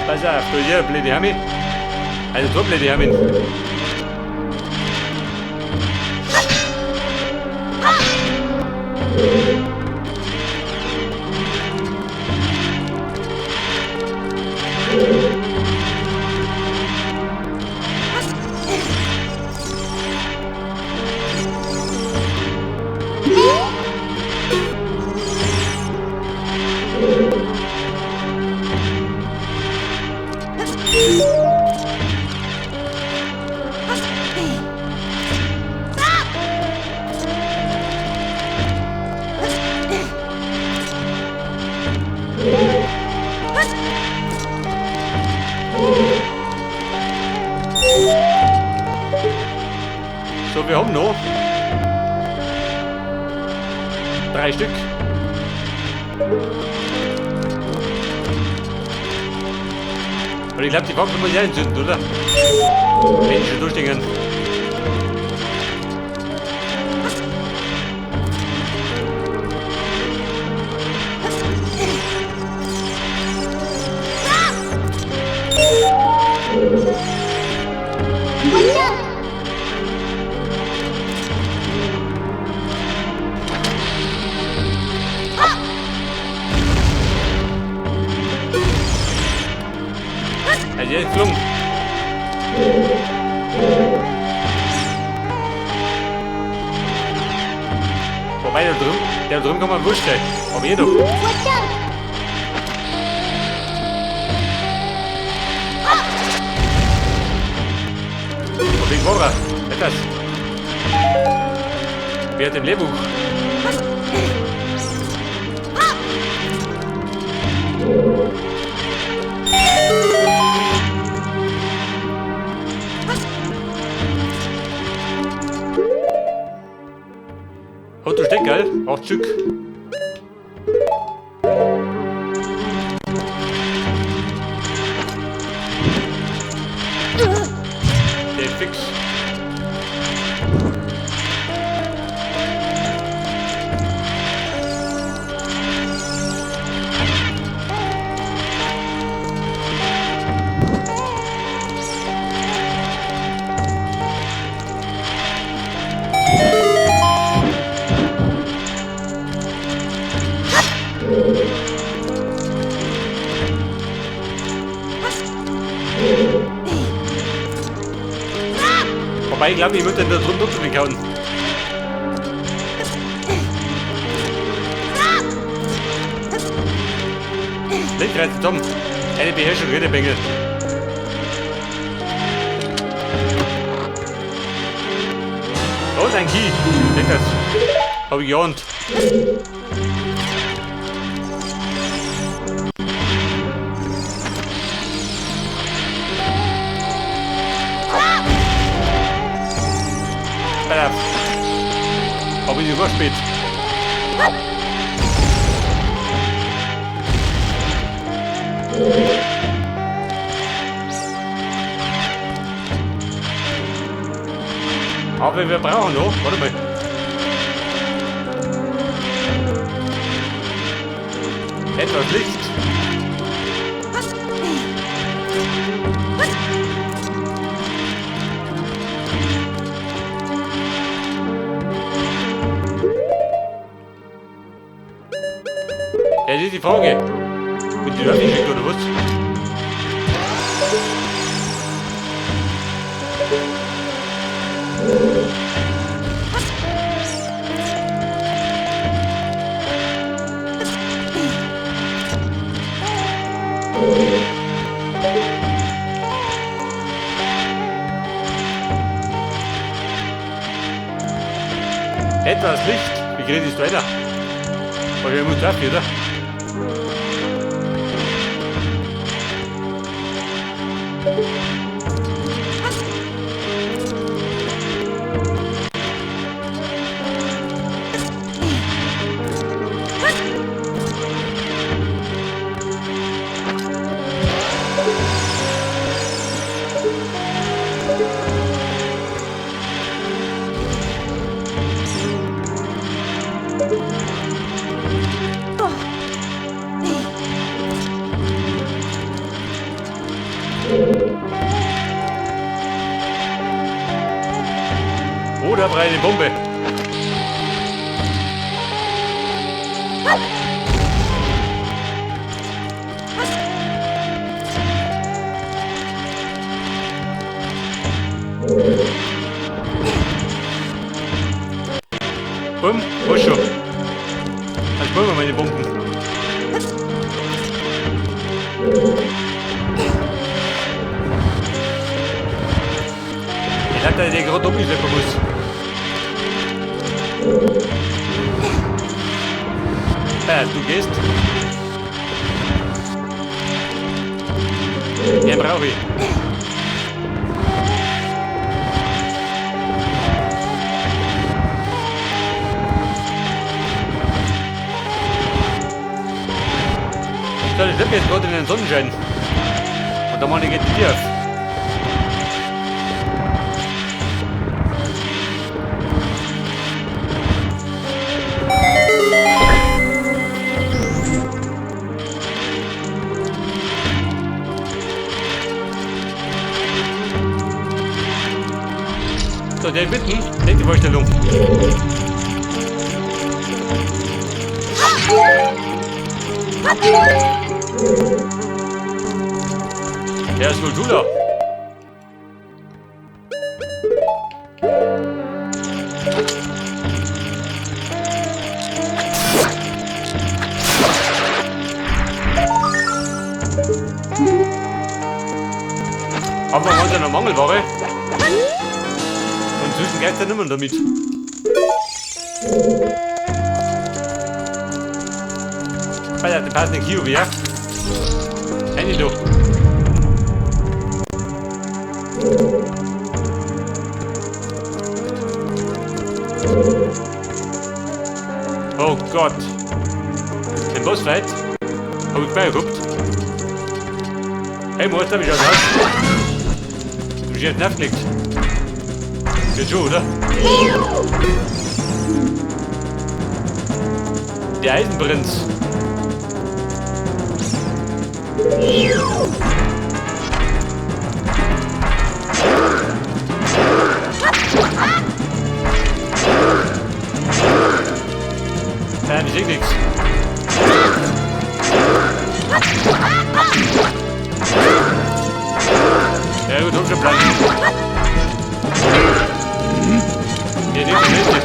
Pass auf, da ist ja eine blöde Hermi. Also zwei blöde Hermin. So, wir haben noch 3 Stück. Und ich glaube, die Fackel muss ich entzünden, oder? Wenn ich schon durchstehen. Also jetzt gelungen. Wobei, der drüben kann man wurscht sein. Aber hier doch. Und wegen Vorrat. Etwas. Wer hat im Lehrbuch? Hat du Steckerl? 8 Stück. Der fix. Wobei, ich glaube, ich würde den da drunter drücken. Lenkrad zusammen. Eine Beherrschung, Redebengel. Da ist ein Key. Lenkrad. Hab ich geahnt. Aber ich war spät. Aber wir brauchen noch, warte mal. Etwas Licht. Ja, das ist die Frage. Mit die Leute geschickt oder was? Etwas Licht. Wie krieg ich das weiter? Aber wir müssen drauf, oder? brauche ich eine Bombe. Bumm, was schon. Dann spüren wir meine Bomben. Ich glaube, dass ich den gerade umschleppen muss. Du gehst. Den brauche ich. So, ich schleppe jetzt gerade in den Sonnenschein. Und da meine geht die Tür auf. So, der bitten, nicht die Vorstellung. Der ist wohl Schüler. Haben wir heute noch Mangelware? Und inzwischen geht's ja nicht mehr damit. Alter, der passt nicht hier, ja? Handy doch. Oh Gott. Den Bossfight hab ich gleich gehabt. Hey, Meister, wie schaut's aus? Du bist jetzt aufgelegt. Geht schon, oder? Der Eisenprinz. Nein, ich seh nix. Ja gut, hab schon Platz. Hier, nimm die mit.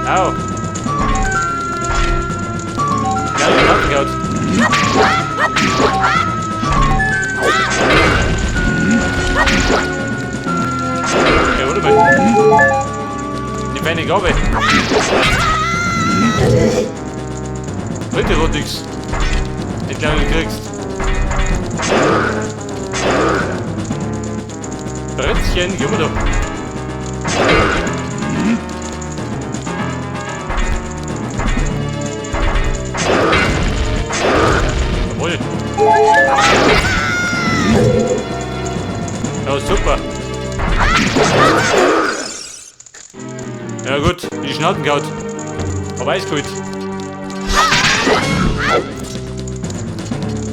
Au. Ja, ich hab gehauen. Okay, warte mal. Die feine Gabe. Dritte Rotix. Ich glaube, du kriegst. Brettchen, geh mal da. Jawohl. Ja, super. Ja gut, die Schnauzen gehauen. Aber ist gut.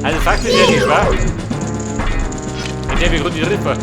Also Fakt ist ja nicht wahr. In der wir gerade die Ripper.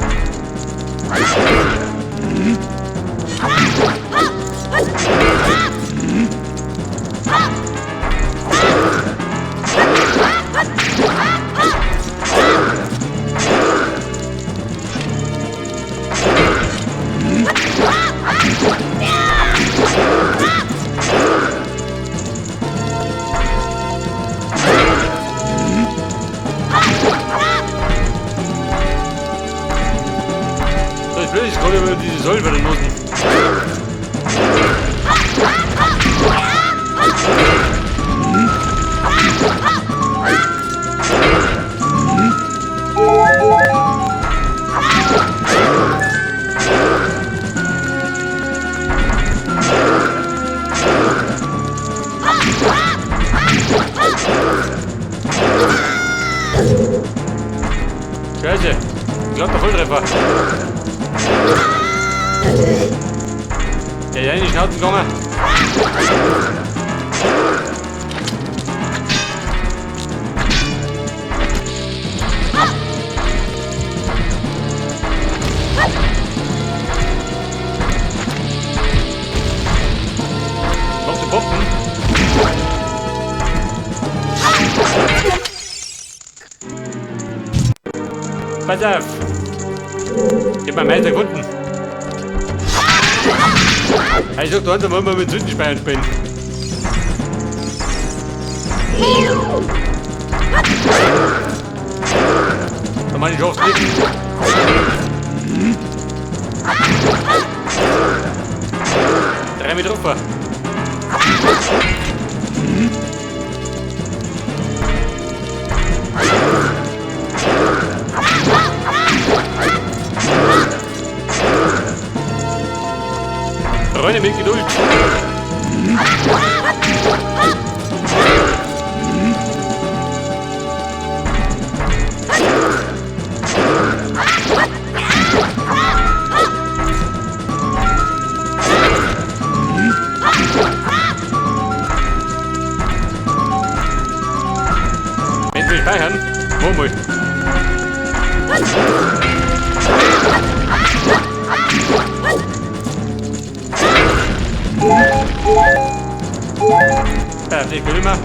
Das ist blöd, ich komme über diese Säule bei den Noten. Scheiße, glatter Volltreffer. Der ist in die Schnauze gegangen. Pass auf! Ich hab meinen Meister gefunden. Ich sag, da wollen wir mit Sündenspeiern spielen. Da meine ich schaff's nicht. 3 mit drauf. Freunde mit Geduld. Wenn wir speichern, wo mal. Ja, ich will immer.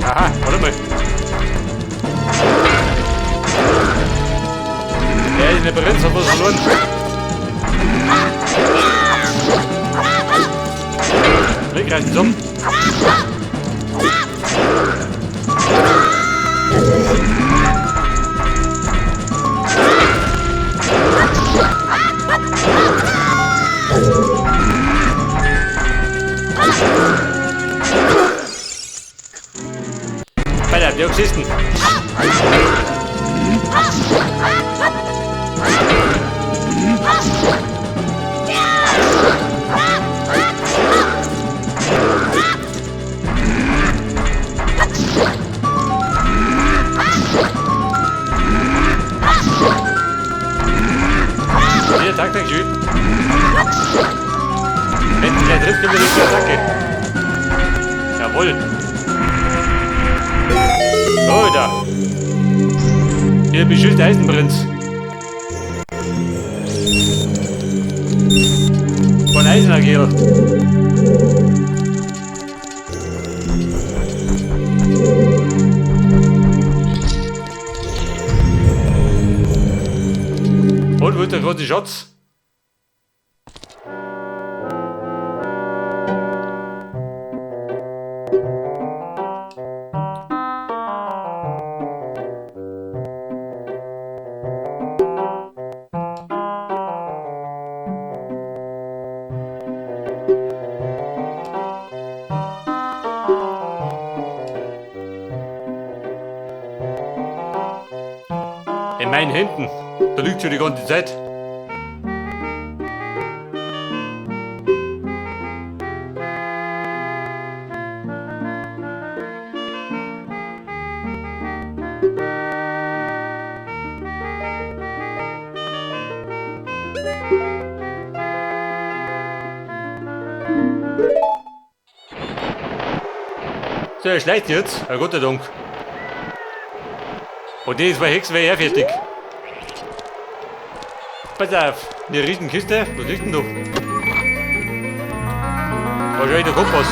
Aha, warte mal. Der ist eine Prinz, hat was verloren. Wir greifen um. Weiter, die Oxisten. Hier, Taktik, schön. Wenn der trifft, kommt die Attacke. Jawohl. Oh, da. Hier beschützt der Eisenprinz. Von Eisenagil. Und wo ist der große Schatz? In meinen Händen, da liegt schon die ganze Zeit. So, er schleicht jetzt. Ja, Gott sei Dank. Und die zwei Hexen wäre ich auch fertig. Pass auf, eine Riesenkiste. Was liegt denn da? Wahrscheinlich der Kompass.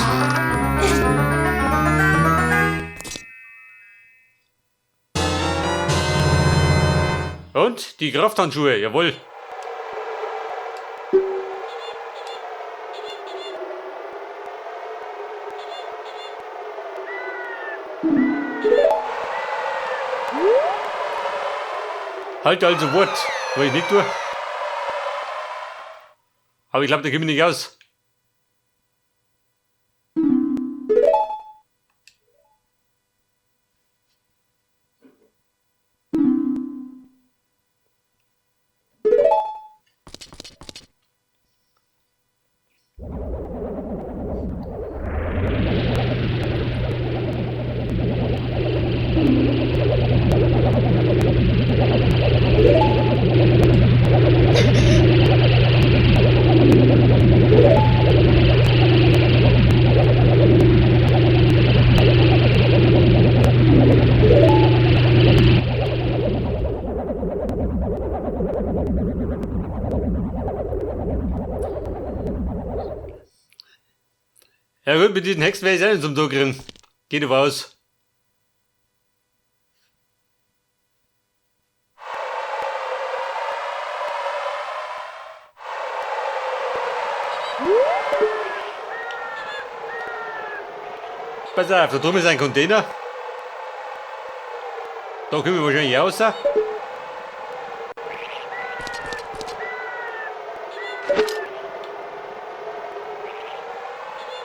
Und die Krafthandschuhe, jawohl. Halt also Wort, was ich nicht tue. Aber ich glaube, da komme ich nicht aus. Ja gut, mit diesen Hexen werde ich es auch nicht zum Tor kriegen. Geht aber aus. Pass auf, da drüben ist ein Container. Da kommen wir wahrscheinlich raus.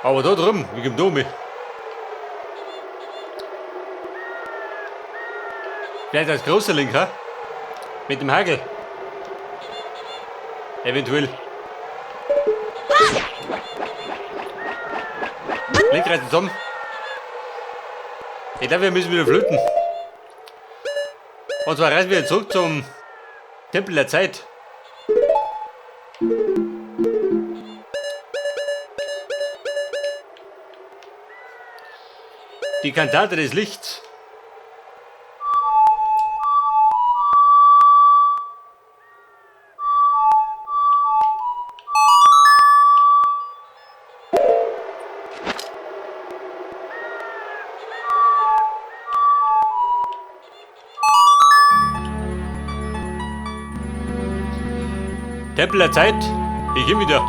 Aber da drüben, wie kommt da mit? Vielleicht als großer Link, ha? Mit dem Hagel. Eventuell. Link reißt zusammen. Ich glaube, wir müssen wieder flöten. Und zwar reisen wir zurück zum Tempel der Zeit. Die Kantate des Lichts. Tempel der Zeit, ich geh wieder.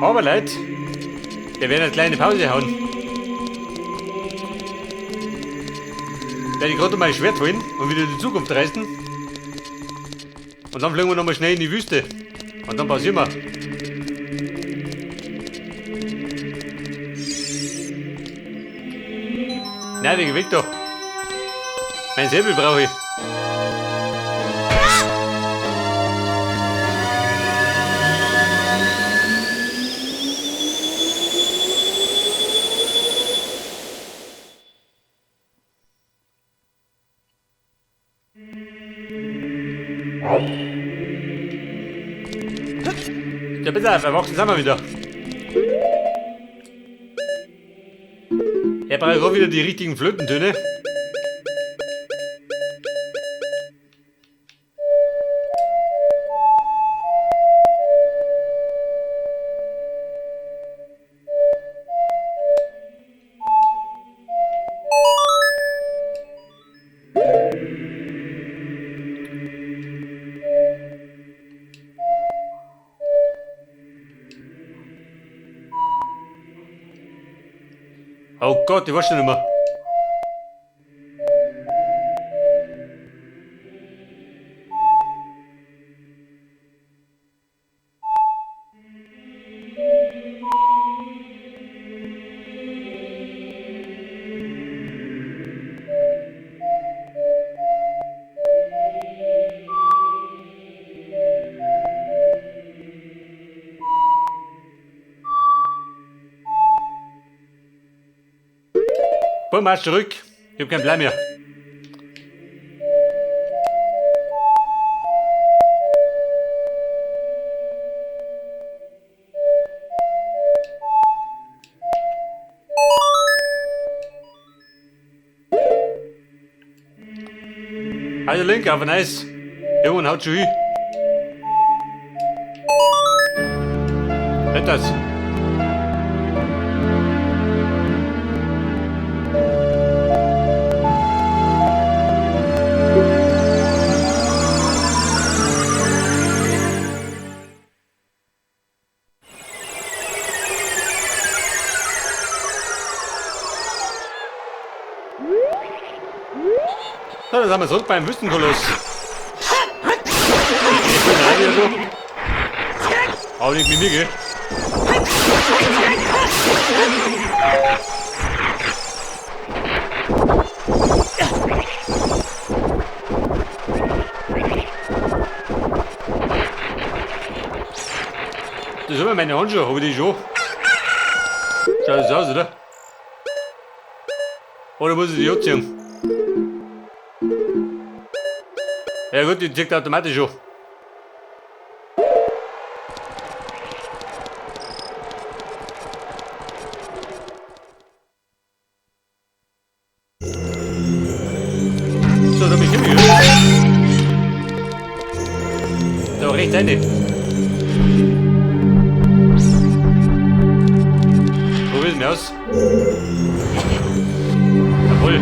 Aber Leute, wir werden eine kleine Pause hauen. Werde ich gerade mal ein Schwert holen und wieder in die Zukunft reisen. Und dann fliegen wir nochmal schnell in die Wüste. Und dann pausieren wir. Nein, der weg da. Mein Säbel brauche ich. Ja, bitte, erwachsen sind wir wieder. Er braucht auch wieder die richtigen Flötentöne. Oh Gott, ich weiß schon nicht mehr. Marsch zurück. Ich hab keinen Plan mehr. Also Link, aber nice. Irgendwann haut schon hin. Das. So, dann sind wir zurück beim Wüstenkoloss. Aber nicht mit mir, gell? Das ist immer meine Handschuhe, hab ich die schon? Schaut das aus, oder? Oder muss ich die anziehen? Ja gut, die zieht automatisch schon. rechts rein. Probieren wir aus. Jawohl.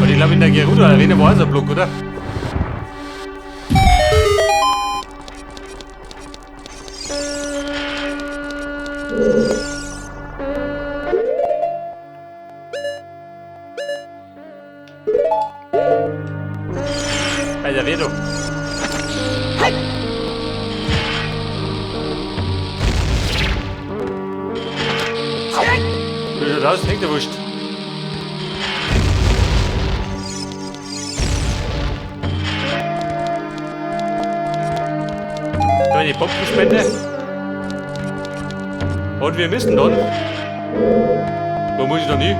Und ich glaube, in der Gerudo Arena war es ein Block, oder? Alter, weh doch. Wie schaut aus? Hängt der Wurst. Da eine Bombenspende. Und wir müssen dann. Wo muss ich dann hin?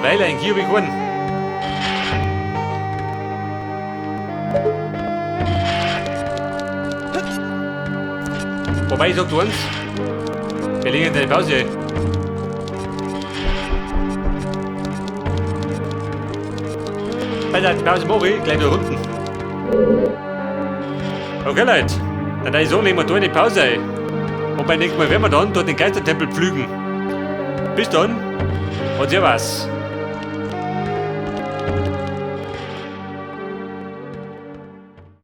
Weil ein Kier gewonnen. Wobei ich sag du eins, wir legen jetzt eine Pause. Alter, die Pause mache ich gleich da unten. Okay, Leute, dann da ich so, legen wir da eine Pause ein. Und beim nächsten Mal werden wir dann dort den Geistertempel pflügen. Bis dann und servus.